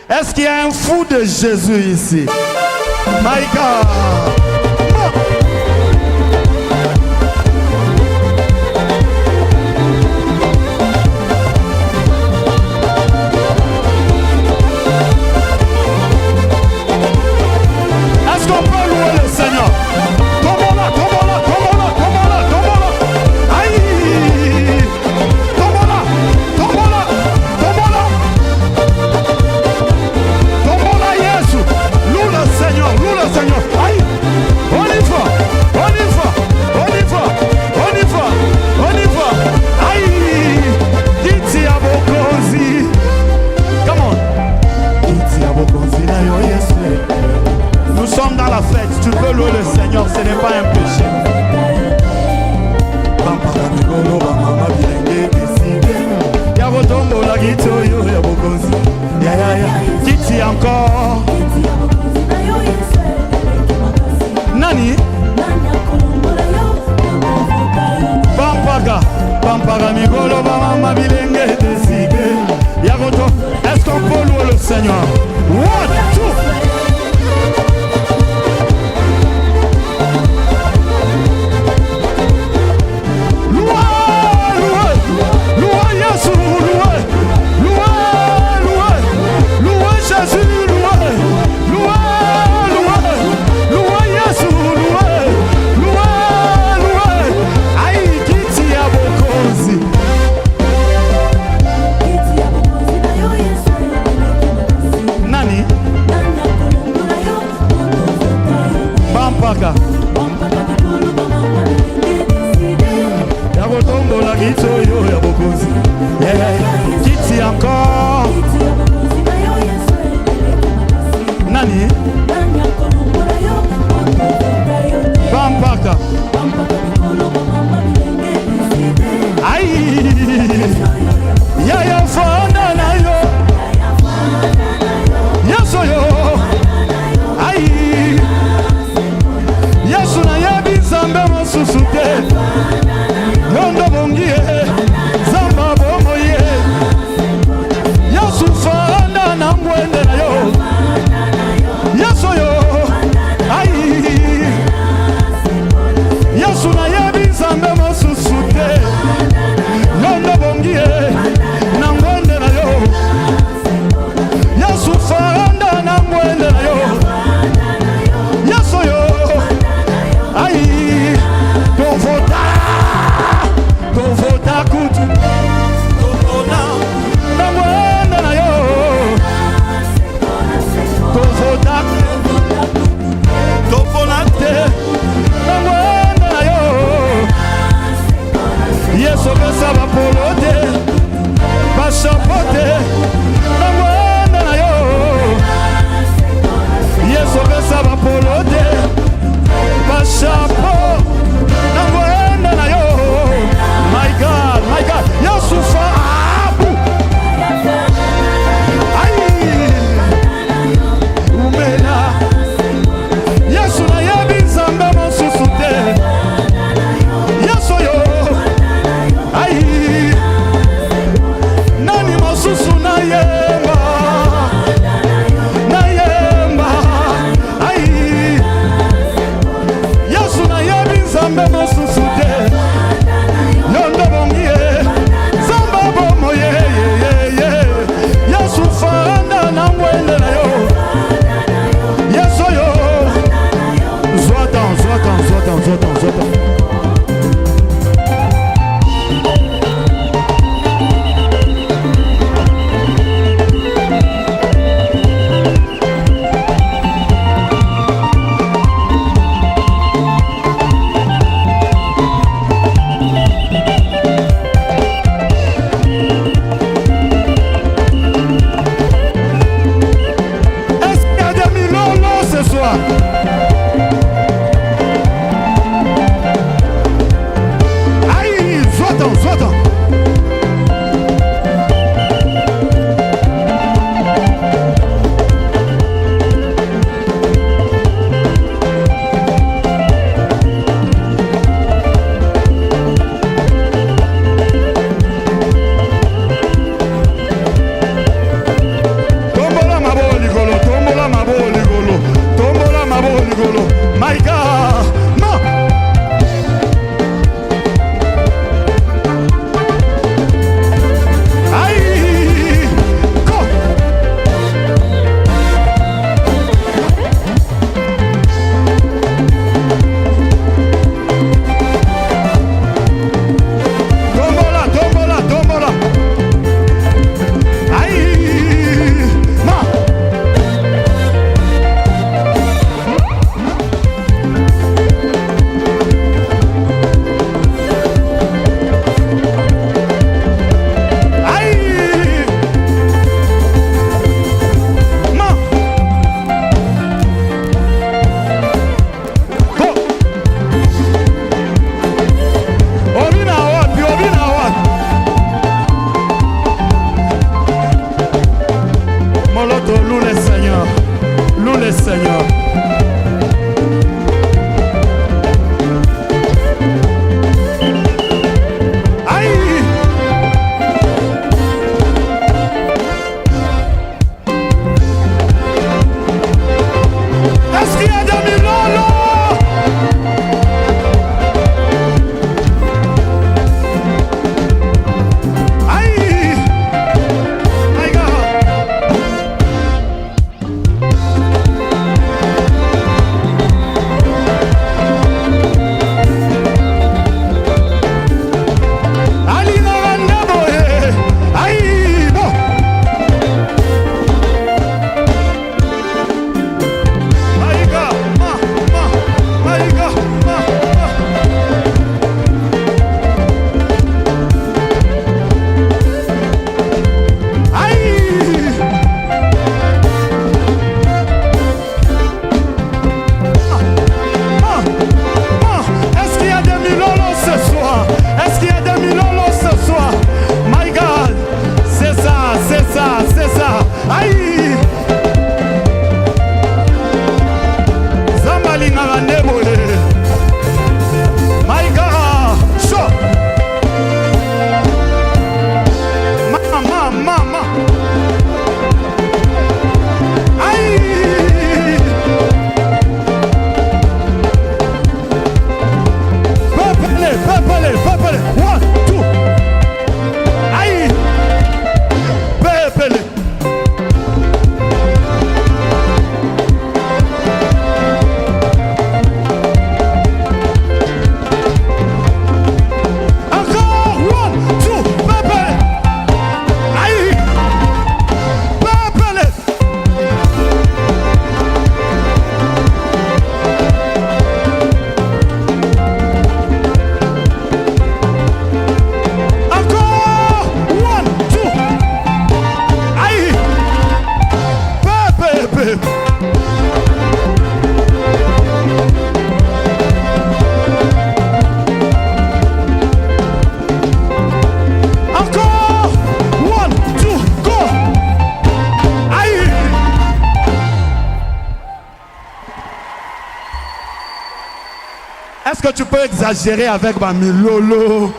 Est-ce qu'il y a un fou de Jésus ici? My God. Est-ce qu'on peut louer le Seigneur? Tombola, tombola, tombola, tombola, tombola. Aïe! Tombola, tombola, tombola. Tombola Yesu. Loue le Seigneur, loue le Seigneur. Aïe! On y va, on y va, on y va, on y va, on y va. Aïe! Kiti ya bokonzi. Come on. Kiti ya bokonzi na yo Yesu. Nous sommes dans la fête. Tu peux louer le Seigneur, ce n'est pas un péché. Bampaka mikolo bamama bilenge deside ya kotombola kiti oyo ya bokonzi ya ya ya kiti encore nani bampaka bampaka mikolo bamama bilenge deside ya koto. Est-ce qu'on peut louer le Seigneur? One, two. Loué, loué, loué Yesu, loué, loué, loué, loué Jésus, loué, loué, loué, loué Yesu, loué, loué, loué. Aïe, kiti ya bokonzi. Rigolo. My God. Ma. Aïe. Go. Tombola, tombola, tombola. Aïe. Ma. Aïe. Ma. Go. Obina wapi? Obina wapi? Moloto, loue le Seigneur. Loue le Seigneur. Aïe. Est-ce qu'il y a des milolo? Aïe. My God. Alingaka nde boye. Aïe. Bon. My God. Ma, ma, my God. Ma, ma. Aïe. Ma, ma. Est-ce qu'il y a des milolos ce soir? Est-ce qu'il y a des milolos ce soir? My God. C'est ça, c'est ça, c'est ça. Aïe. Nzambe alingaka nde boye. My God. So. Ma, ma, ma, ma. Aïe. Pepele, pepele, pepele. One, two. Aïe. Pepele. Encore one, two, pepele. Aïe. Pepele. Encore one, two. Aïe. Pepe. Encore one, two, go. Aïe. Est-ce que tu peux exagérer avec ma milolo?